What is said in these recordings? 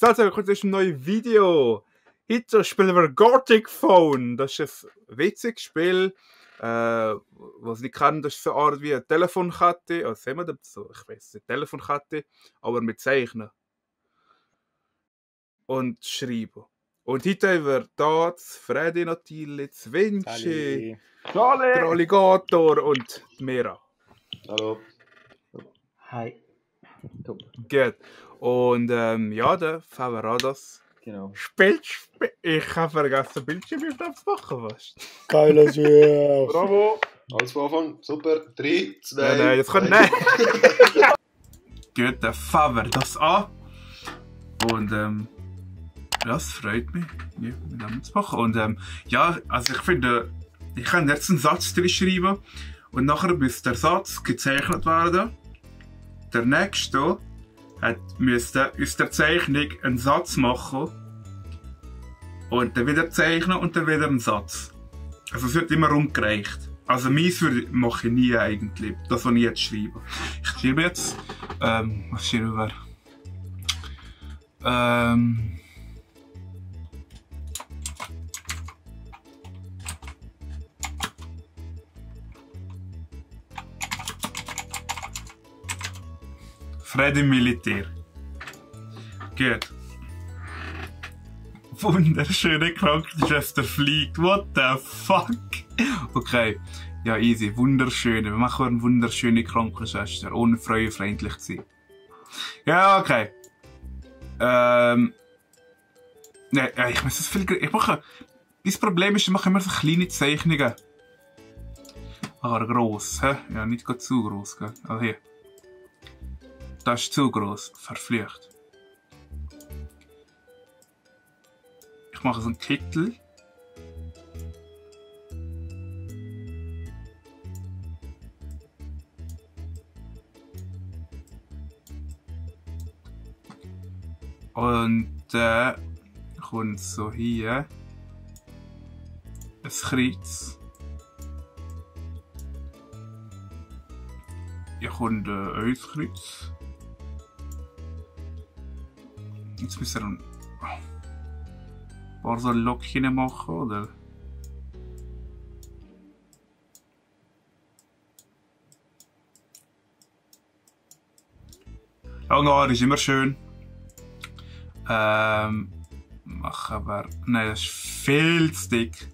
Salve, willkommen zu diesem neuen Video. Heute spielen wir Gothic Phone. Das ist ein witziges Spiel, was ich kenne. Das ist so eine Art wie eine Telefonkette. Was sehen wir da so? Ich weiß nicht, Telefonkette, aber mit Zeichnen. Und Schreiben. Und heute haben wir hier das Freddy natürlich, das Vinci, der Alligator und die Mira. Hallo. Hi. Top. Gut. Und ja, der Favaradas Genau. spielt. Ich habe vergessen, Bildschirm zu machen. Was? Geiles Spiel. Bravo. Alles von Anfang. Super. 3, 2. Nein, jetzt kommt. Nein! Gut, der Favaradas an. Und ja, es freut mich, ja, mit dem zu machen. Und ja, also ich finde, ich kann jetzt einen Satz drin schreiben. Und nachher muss der Satz gezeichnet werden. Der nächste müsste aus der Zeichnung einen Satz machen. Und dann wieder zeichnen und dann wieder einen Satz. Also es wird immer umgereicht. Also meins mache ich nie eigentlich. Das, was ich jetzt schreibe. Ich schreibe jetzt. Was schreiben wir? Freddy Militär. Gut. Wunderschöne Krankenschwester fliegt. What the fuck? Okay. Ja, easy. Wunderschöne. Wir machen eine wunderschöne Krankenschwester, ohne frauenfeindlich zu sein. Ja, okay. Nein, ich muss das viel. Ich mache. Das Problem ist, ich mache immer so kleine Zeichnungen. Aber gross, hä? Ja, nicht gerade zu gross, gell? Also hier. Das ist zu gross. Verflucht. Ich mache so einen Kittel. Und dann kommt so hier ein Kreuz. Hier kommt ein Kreuz. Jetzt müssen wir ein paar so Lockchen machen, oder? Lange Haare ist immer schön. Machen wir. Nein, das ist viel zu dick.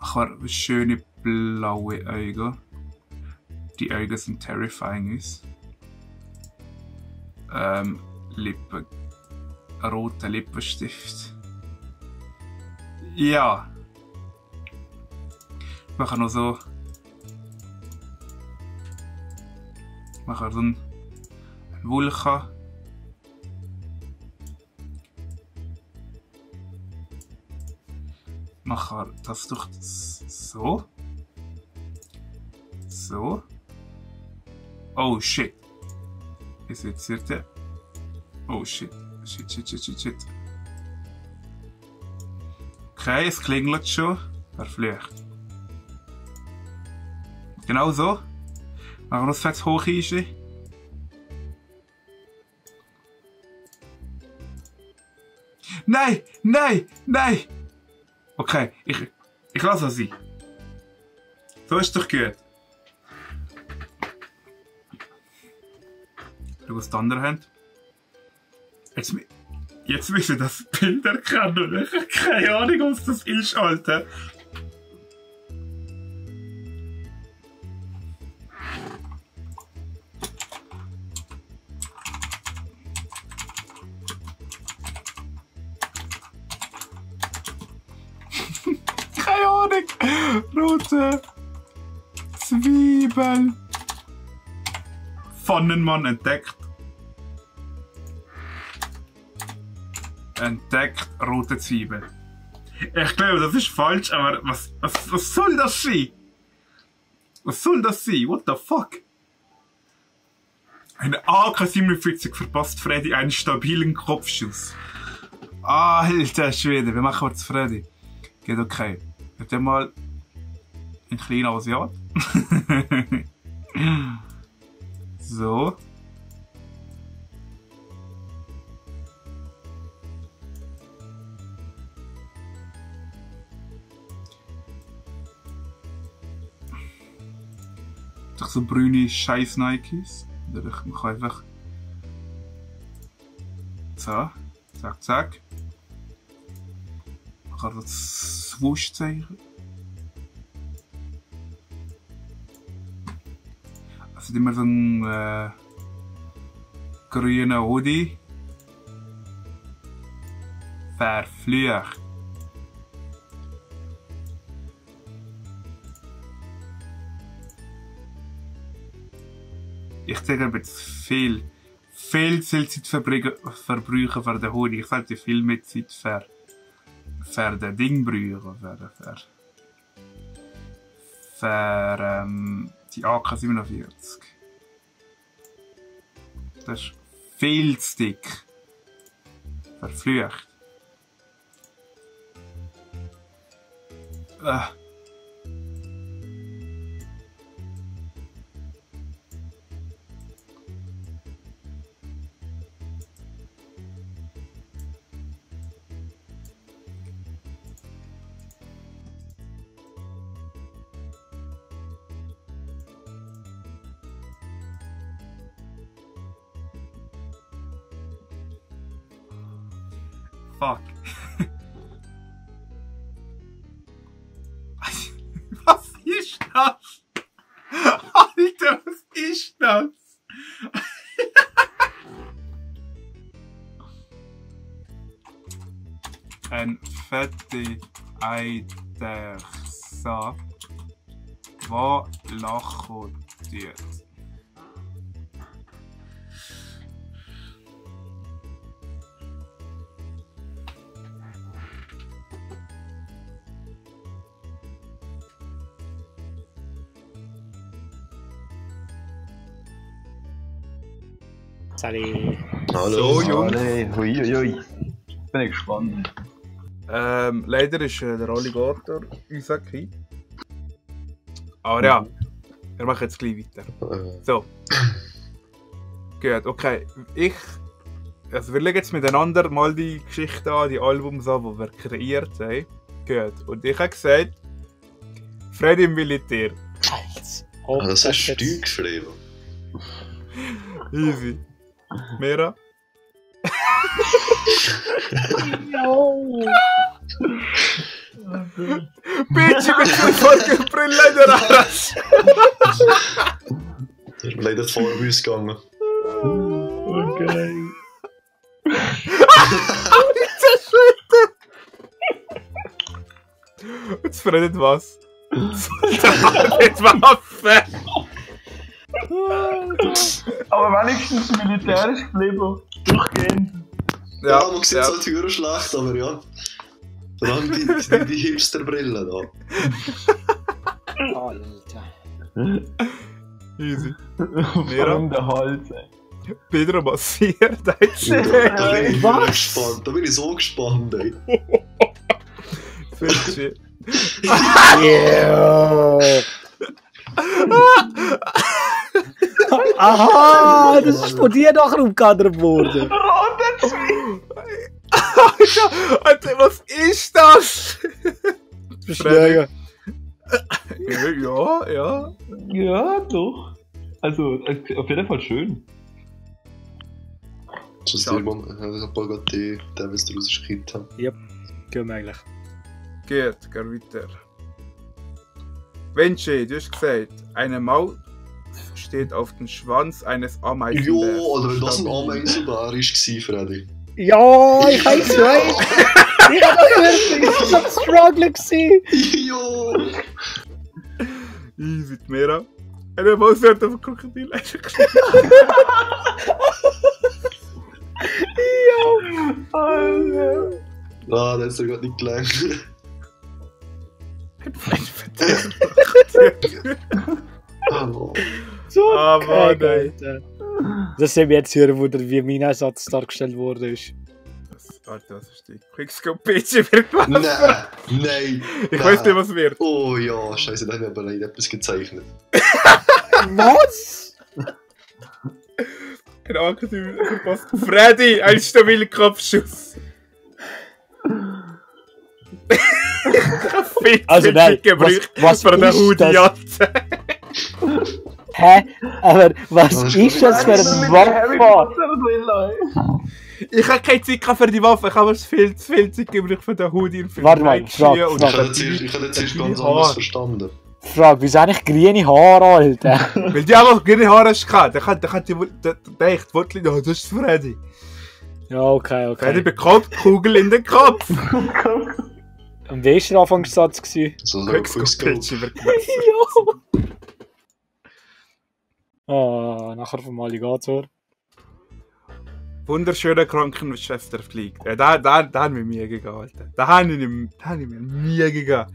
Machen wir schöne blaue Augen. Die Augen sind terrifying uns. Lippen. Roter Lippenstift. Ja. Ich mache noch so. Ich mache so einen Vulkan. Ich mache das durch so. So. Oh shit. Ist jetzt hier. Oh shit. Shit. Okay, es klingelt schon. Verflucht. Genau so. Machen wir das fett hoch ein. Nein! Nein! Nein! Okay, ich lasse es sein. So ist doch gut. Schau, was die anderen haben. Jetzt müssen wir das Bild erkennen. Ich habe keine Ahnung, was das ist, Alter. Keine Ahnung. Rote Zwiebeln. Pfannenmann entdeckt. Entdeckt rote Zwiebeln. Ich glaube, das ist falsch, aber was soll das sein? Was soll das sein? What the fuck? Eine AK-47 verpasst Freddy einen stabilen Kopfschuss. Alter Schwede, wie machen wir das Freddy? Geht okay. Wird ja mal ein kleiner Asiat. So. Doch so brüne scheiß Nikes. Oder ich mache einfach. So. Zack, zack. Ich kann das Swoosh-Zeichen. Also immer so ein grüner Hoodie. Verflucht. Ich zeige jetzt viel Zeit verbringen für den Hoodie. Ich sollte viel mehr Zeit für den Ding brauchen. Für die AK-47. Das ist viel zu dick. Verflucht. Fuck. Was ist das? Alter, was ist das? Ein fette Eidechse, was lachen tut. Sali. Hallo. So, Jungs. Huiuiui. Bin ich gespannt. Leider ist der Alligator unser Kind. Aber ja, wir machen jetzt gleich weiter. So. Gut, okay. Also wir legen jetzt miteinander mal die Geschichte an, die Albums an, die wir kreiert haben. Gut. Und ich habe gesagt, Freddy im Militär. Das hast du geschrieben. Easy. Mera? Bitch, ich bin schon voll Brille in der Arsch. Das ist mir leider vor uns gegangen. Okay. Jetzt verredet was. Jetzt Waffe. Aber wenigstens militärisch geblieben. Durchgehend. Ja, man sieht es halt schlecht, aber ja. Vor allem die Hipster-Brille da. Alter. Easy. Vor allem der Hals. Pedro massiert. Da bin ich Was? gespannt. Da bin ich so gespannt, ey. Fischi. Yeah. Aha, das ist von dir nachher umgekadert worden. Alter, was ist das? Beschläge. Ja, ja. Ja, doch. Also, auf jeden Fall schön. Schon sehr mal, ich habe gerade den, was du rausgeschickt hast. Ja, gehen wir eigentlich. Geht, geh weiter. Wenche, du hast gesagt, eine Maus steht auf dem Schwanz eines Ameisenbärs. Ja, oder wenn das ein Ameisenbär war, Freddy. Ja, ich weiß right. Ich hab das wirklich so struggle gewesen. Ja! Easy, die Mera. Eine Maus hat auf ein Krokodil geschrieben. Alter. Ah, das hat er gerade nicht gelangt. Hallo. So Aber geil, Alter. Das sind wir jetzt hören, wo wie mein Einsatz dargestellt wurde. Alter, was ist die? Quickscope PC wird was? Nein! Ich weiß nicht, was wird. Oh ja, scheiße, da haben wir aber leider etwas gezeichnet. Was? Ein Angriff verpasst. Freddy, ein stabiler Kopfschuss. Also nein, gebraucht was für eine ist das? Hoodie-Jacke. Hä? Aber was ist das für ein Waffe? Ich habe keine Zeit für die Waffe, ich habe mir viel zu viel Zeit gegeben für den Hoodie und für Warte mal, Nike frag. Ich habe jetzt erst ganz anders verstanden. Frage, wieso eigentlich grüne Haare, Alter? Weil die einfach grüne Haare hast gehabt. Dann kann die echt Wurzel, oh, das ist Freddy. Ja, okay. Freddy bekommt Kugel in den Kopf. Und wie war der Anfangssatz? So Quickscope. Ja. Ah, nachher vom Alligator. Wunderschöner Krankenschwester fliegt. Da haben wir mir gegeben, Alter. Da haben wir mir gegeben.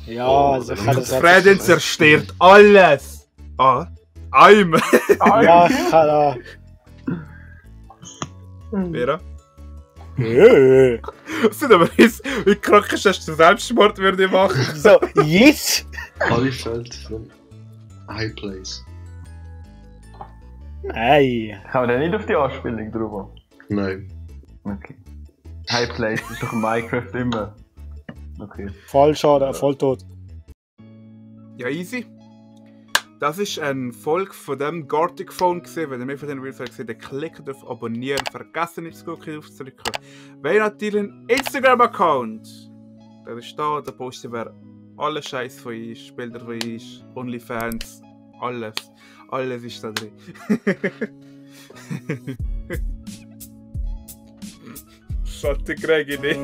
Ja, also ich Und kann das Freddy zerstört alles. Ah, Eimer. Ja, ich kann da. Vera? Das sind aber jetzt, wie Krankenschwester Selbstmord würde ich machen. So, yes! Halifeld from High Place. Nein. Kann man denn nicht auf die Anspielung drauf? Nein. Okay. High Place ist doch in Minecraft immer. Okay. Voll schade, voll tot. Ja, easy. Das war eine Folge von dem Gartic Phone. Wenn ihr mehr von den Videos gesehen habt, klickt auf Abonnieren. Vergesst nicht, das Glocke aufzudrücken. Wenn ihr natürlich einen Instagram-Account, der ist da posten wir alle Scheiß von uns, Bilder von uns, Onlyfans, alles. Alles ist da drin. Schatten kriege ich nicht.